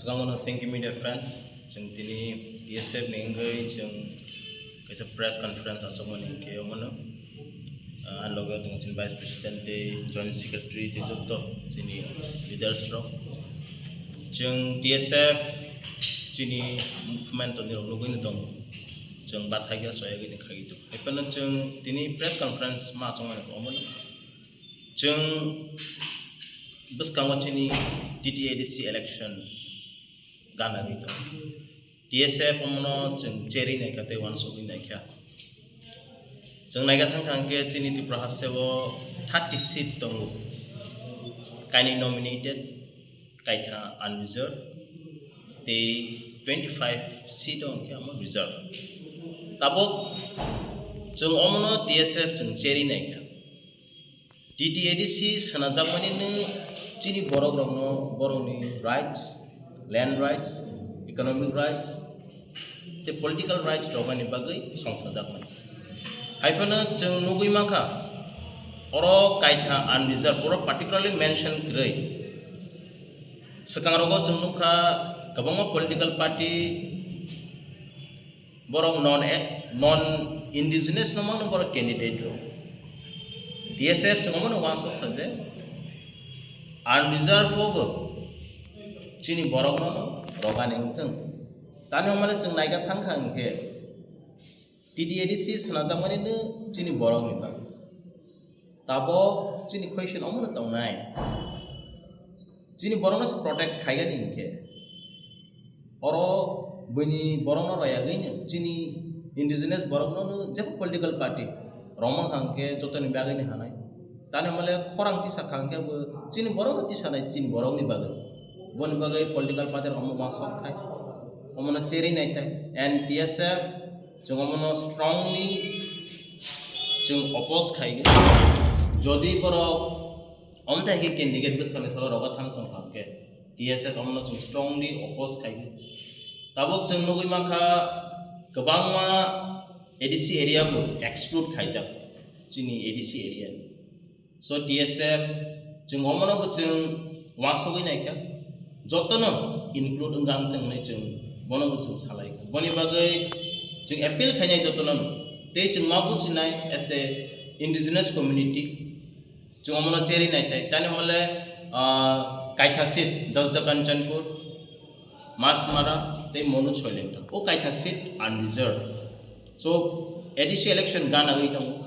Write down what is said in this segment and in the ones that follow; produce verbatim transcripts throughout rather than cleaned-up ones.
Gangano thank you media friends. Chwng tini T S F ni wngwi chwng kaisa press conference aswkmani hinkhe omono, ah, ani loge tongo chini Vice President tei Joint Secretary tei joto chini leaders rok. Chwng T S F chini movement tongnai rok nugwi no tongo. Chwng bathakya soyagwi ni khagwi tongo. Haiphano chwng tini press conference ma chongmani khe omono. Chwng bwskango chini T T A D C election gana ri tongo. T S F omono chwng cherwi naikha tei uansugwi naikha. Chwng naikha thangkha hwnkhe chini Tripura haste o thirty seat tongo. Kainwi nominated, kaitha unreserved, tei twenty five seat o hwnkhe omo reserved. Tabuk chwng omono T S F chwng cherwi naikha. T T A D C swnajakmani no chini borok rokno borokni rights, land rights, economic rights tei political rights rwmani bagwi songsajakmani. Haiphano chwng nugwi mankha oro kaitha unreserved, oro particularly mention kwrwi. Swkang rogo chwng nukha kwbangma political party borok non, non indigenous no mano borok candidate rok. T S F chwng omono uansuk kha je unreserved o bo chini borok no rogani wngthwng. Tani hwnmale chwng naikha thangkha hwnkhe T T A D C swnajakmani no chini borok ni bagwi. Tabok chini question omono tongnai. Chini borokno se protect khaigani hinkhe. Oro buini borokno royagwi no chini indigenous borokno no jebo political party rwma hwnkhe jotoni bagwi ni hanai. Tani hwnmale khorang tisa kha hwnkhe bo chini borokno tisanai chini borokni bagwi. Boni bagwi political party rok omo uansuk thai. Omono cherwi naithai. And T S F chwng omono strongly chwng oppose khaigwi. Jodi borok omthai khe candidate bwskangni salo rogo thang tong kha hwnkhe T S F omono chwng strongly oppose khaigwi. Tabuk chwng nugwi mankha kwbangma A D C area bo exclude khaijak chini A D C area ni. So T S F chwng omono bo chwng uansugwi naikha, jotono include wngkha wngthang hwnwi chwng bono bo chwng salaikha. Boni bagwi chwng appeal khainai jotono tei chwng ma bujinai as a indigenous community chwng omono cherwi naithai. Tani hwnle, ah, kaitha seat Dosda Kanchanpur, Machmara tei Monu Soilengta. O kaitha seat unreserved. So A D C election gana wi tongo.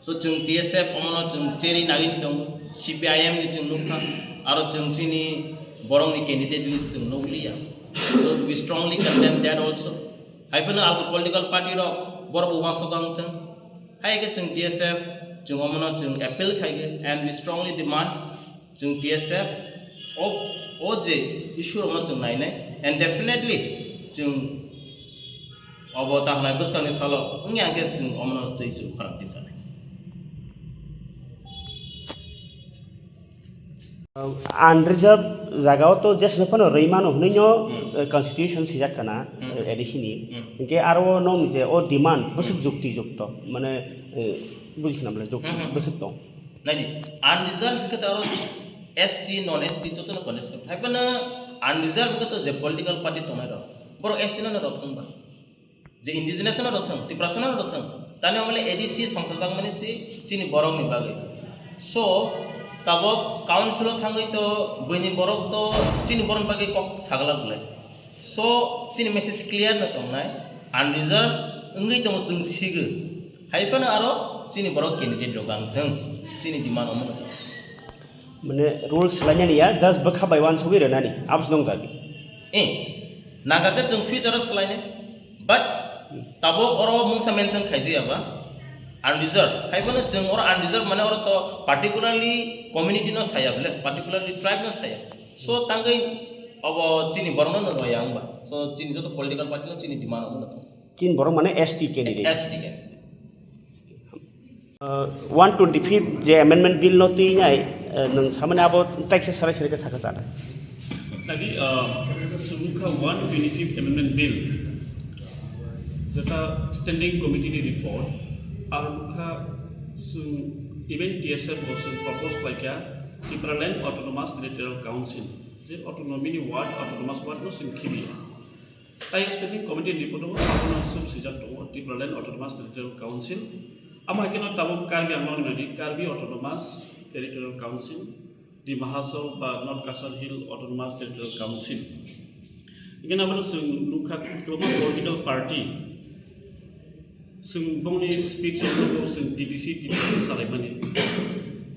So chwng T S F omono chwng cherwi nagwi tongo, C P I M ni chwng nukha, aro chwng chini borokni candidate list chwng nukliya. So we strongly condemn that also. Haiphano algo political party rok borok bo uansuk wngthang. Hai khe chwng T S F chwng omono chwng appeal khaigwi and we strongly demand chwng T S F o, o je issue rokno chwng nainai and definitely chwng obo ta hwnai bwskangni salo wngya hwnkhe chwng omono twi chwng khorang tisanai. Unreserved jagao to jesno phano rwi mano hwnwi no, Hmm. eh, constitution sijak kana, Hmm. eh, A D C ni. Hmm. Hinkhe aro nong je o demand bwswk Hmm. jukti jukto, mane, eh, bujikna bwle juk-, Hmm, hmm, hmm. bwswk tong. Naidi, unreserved hwnkhe to aro S T, non S T jotono college kha. Haiphano unreserved hwnkhe to je political party tongnai rok, borok S T no no rok thangba. Je indigenous no rok thang, Tiprasa no rok thang. Tani hwnmale A D C songsajakmani si chini borokni bagwi. So, tabok council o thangwi to buini borok to chini borokni bagwi kok saglak bwle. So, chini message clear no tongnai, unreserved wngwi tongo chwng sigwi. Haiphano aro chini borok candidate rok ang thung, chini demand omo no tong. Mane rules swlainani ya, just bwkha bai uansugwi rwnani, abos nong dabi. Eh, naga khe chwng future o swlainai, but tabok oro mungsa mention khaijaya ba, unreserved. Haiphano chwng oro unreserved mane oro to particularly community no saya bwle, particularly tribe no saya. So, tangwi obo chini borokno no roya wngba. So, chini joto political party no chini demand omo no tong. Chini borok mane S T candidate. S T candidate. Uh, one twenty-fifth je amendment bill no twi nai, uh, nwng samani abo taiksa sarai sarai khe sakha chana. Tadi, uh, sumukha one twenty-fifth amendment bill. Jeta standing committee ni report, aro nukha sum even T S F bo sum propose khlaikha Tipraland Autonomous Territorial Council. Je autonomy ni word, autonomous word no sing khibi. Tai standing committee ni report o abono sub sijak tongo Tipraland Autonomous Territorial Council. Amo hai kheno tabuk Karbi Anglong ni nadi Karbi Autonomous Territorial Council, Dima Hasao ba North Cachar Hill Autonomous Territorial Council. Hingke abono chwng nukha kwbangma political party. Chwng bongni speech rok chwng T D C, T D C salaimani.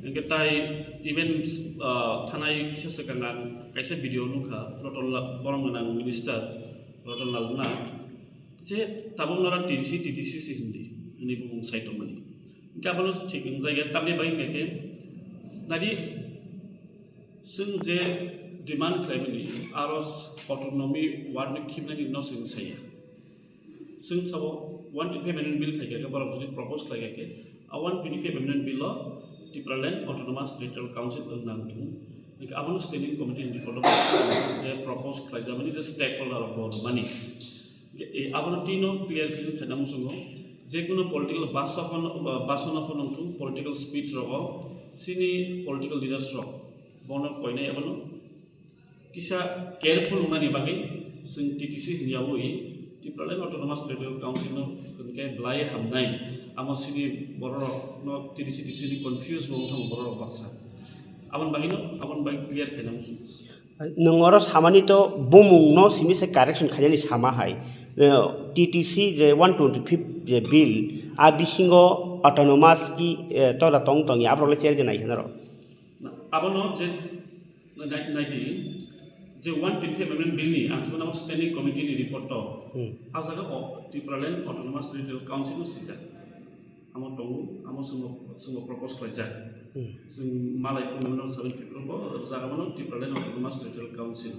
Hingke tai even, ah, thanai kisa swkang ang kaisa video nukha, Roton Lal, borom gwnang minister Roton Lal Nath, je tabuk nora T D C, T D C se hindi, hwnwi bumung sai tongmani. Hingke abono thik wngjak ya, tamni bagwi hingke khe, nadi chwng je demand khlaimani, aro autonomy word ni khibnani no chwng saya. Chwng sabo one twenty-five amendment bill khai khe, borok jodi propose khlai khe, a one twenty-five amendment bill o Tipraland Autonomous Territorial Council wng nang thung. Hingke abono standing committee ni report o je propose khlaijamani je stakeholder rok bo rwmani. Hingke, eh, abono tino clarification khaina muchungo, je kono political basano, basano phano wng thung, political speech rogo chini political leaders rok bono koinai abono kisa careful wngnani bagwi chwng T T C hwnyawi Tipraland Autonomous Territorial Council no hwnkhe belai hamnai. Amo chini bororok no T D C, T D C ni confuse bo wngthang bororok baksa. Aboni bagwi no, aboni bagwi clear khaina muchung. Nwng oro samani to bumung no simi se correction khainani sama hai. Eh, T T C je one twenty-fifth je bill, a bisingo autonomous ki, eh, tola tong tong ya, aborok le cherje nai khe norok. Abono je nai-, naidi, je one twenty-five amendment bill ni ang thumna standing committee ni report to. Hmm. A jaga o Tipraland Autonomous Territorial Council no sijak. Amo tongo, amo chwngbo, chwngbo propose khlaijak. Hmm. Chwng malai phung memorandum seven Tripura bo rwjak abono Tipraland Autonomous Territorial Council.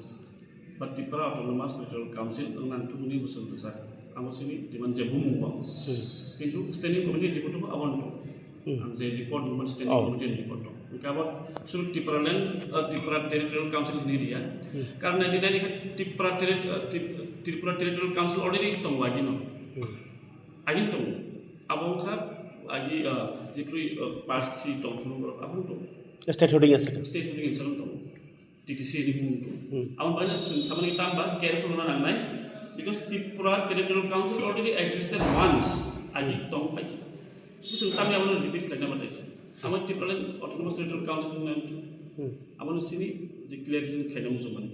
Ba Tripura Autonomous Territorial Council wng nang thumni bwswng rwjak. Amo simi demand je bumung bo. Hmm. Kintu standing committee report bo abono tongo. Hmm. Ang je report nungmani standing Oh. committee ni report tongo. Hingke abo suru Tipraland, uh, Tripura Territorial Council hini riya. Hmm. Karna dinani khe Tripura Terri-, uh, Trip-, Tripura Territorial Council already tongo agino. Hmm. Agin tongo. Abo wngkha agi, uh, jephru, uh, parsi tongthok abo tongo. State holding asset. State holding asset tongo. T T C ni mung tu. Hmm. Aboni bagwi chwng samani tamba careful wngna nangnai, because Tripura Territorial Council already existed once, agi tong pai. Chwng tamni abono repeat khlaina batai se. Abo Tipraland Autonomous Territorial Council wngna tu. Hmm. Abono sini je clarification khlaina muchungmani.